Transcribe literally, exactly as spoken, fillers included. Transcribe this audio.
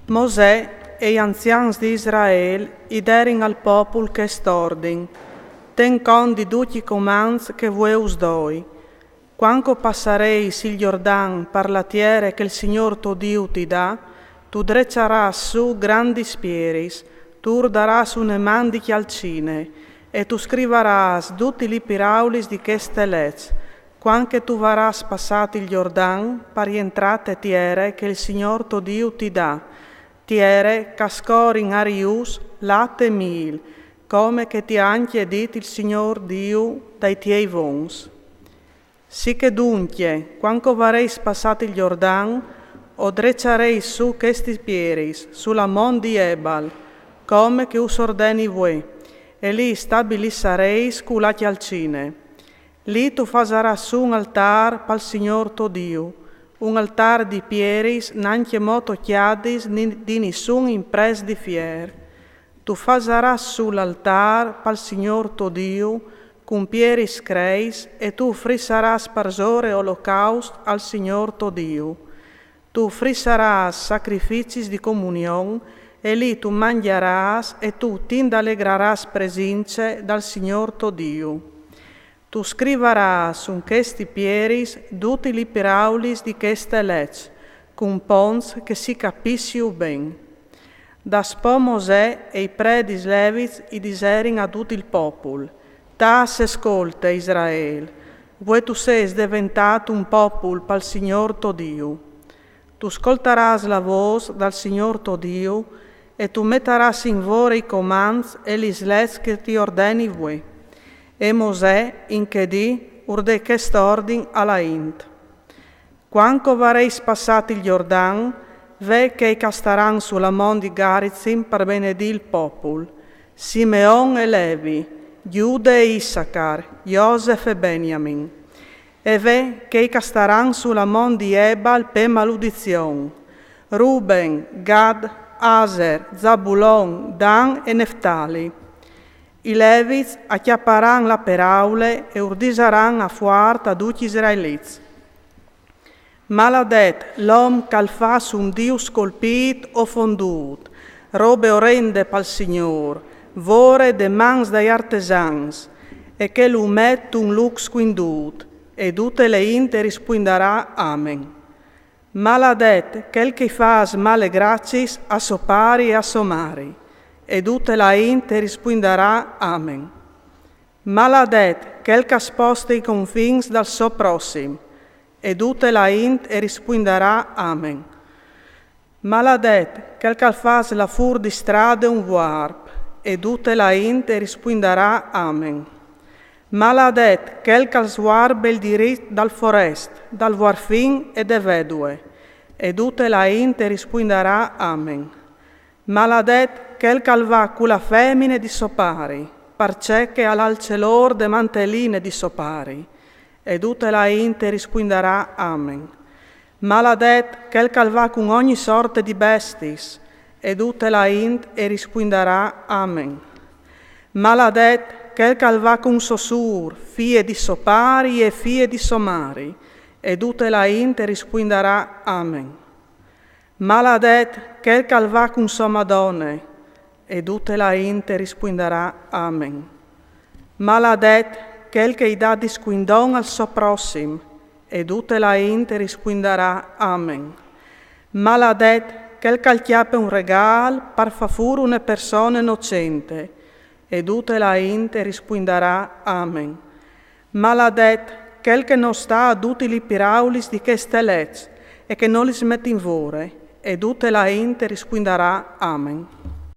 Mosè e i anzians di Israel i derin al popul chest ordin: Ten cont di ducj i comants che vuê us doi. Cuant che o passareis il Jordan par la tiere che il Signôr to Diu ti dà, tu dreçarâs sù grandis pieris, tu ur darâs une man di cjalcine, e tu scrivarâs dutis lis piraulis di cheste leç, cuant che tu varâs passât il Jordan par jentrâ te tiere che il Signôr to Diu ti dà, tiere ch'a scorin a rius lat e mîl, come che ti à ancje dit il Signôr Diu dai tiei vons. Sichè duncje, cuant che o vareis passât il Jordan, o dreçareis sù chestis pieris su la mont di Ebal, come che us ordeni vuê, e li i stabilissareis cu la cjalcine. Li tu fasarâs sù un altâr pal Signôr to Diu, un altâr di pieris nancjemò tocjadis ni-, di nissun imprest di fier. Tu fasarâs sù l'altâr pal Signôr to Diu cun pieris screis e tu ufrissarâs parsore olocaust al Signôr to Diu. Tu ufrissarâs sacrificis di comunion e li tu mangjarâs e tu t'indalegrarâs presince dal Signôr to Diu. Tu scrivarâs sun chestis pieris dutis lis piraulis di cheste leç, cun ponts che si capissiu ben. Daspò Mosè e i predis levits i diserin a dut il popul: Tâs e scolte, Israel, vuê tu sês deventât un popul pal Signôr to Diu. Tu scoltarâs la vôs dal Signôr to Diu e tu metarâs in vore i comants e lis leç che ti ordeni vuê. E Mosè in chê dì ur dè chest ordin a la int: Cuant che o vareis passât il Jordan, ve chei ch'a staran su la mont di Garizim par benedî il popul: Simeon e Levi, Gjude e Issacar, Josef e Beniamin. E ve chei ch'a staran su la mont di Ebal pe maludizion: Ruben, Gad, Aser, Zabulon, Dan e Neftali. I levits a cjaparan la peraule e ur disaran a fuart a ducj i israelits: Maladet l'om ch'al fâs un Diu scolpît o fondût, robe orende pal Signôr, vore de mans dai artesans, e che lu met un lûc scuindût. E dute la int e rispuindarà: Amen. Maladet chel che i fâs male graciis a so pari e a so mari. E dute la int e rispuindarà: Amen. Maladet chel ch'a sposte i confins dal so prossim. E dute la int e rispuindarà: Amen. Maladet chel ch'al fâs lâ fûr di strade un vuarp. E dute la int e rispuindarà: Amen. Maladet chel ch'al svuarbe il dirit dal forest, dal vuarfin e de vedue. E dute la int e rispuindarà: Amen. Maladet chel ch'al va cu la femine di so pari, parcè che al à il celôr de manteline di so pari. E dute la int e rispuindarà: Amen. Maladet chel ch'al va cun ogni sorte di bestis. E dute la int e rispuindarà: Amen. Maladet chel ch'al va cun so sûr, fie di so pari e fie di so mari. E dute la int e rispuindarà: Amen. Maladet chel ch'al va cun so madone. E dute la int e rispuindarà: Amen. Maladet chel che i dà di scuindon al so prossim. E dute la int e rispuindarà: Amen. Maladet chel ch'al cjape un regâl par fâ fûr une persone nocente. E dute la int e rispuindarà: Amen. Maladet chel che no sta a dutis lis piraulis di cheste leç e che no lis met in vore. E dute la int e rispuindarà: Amen.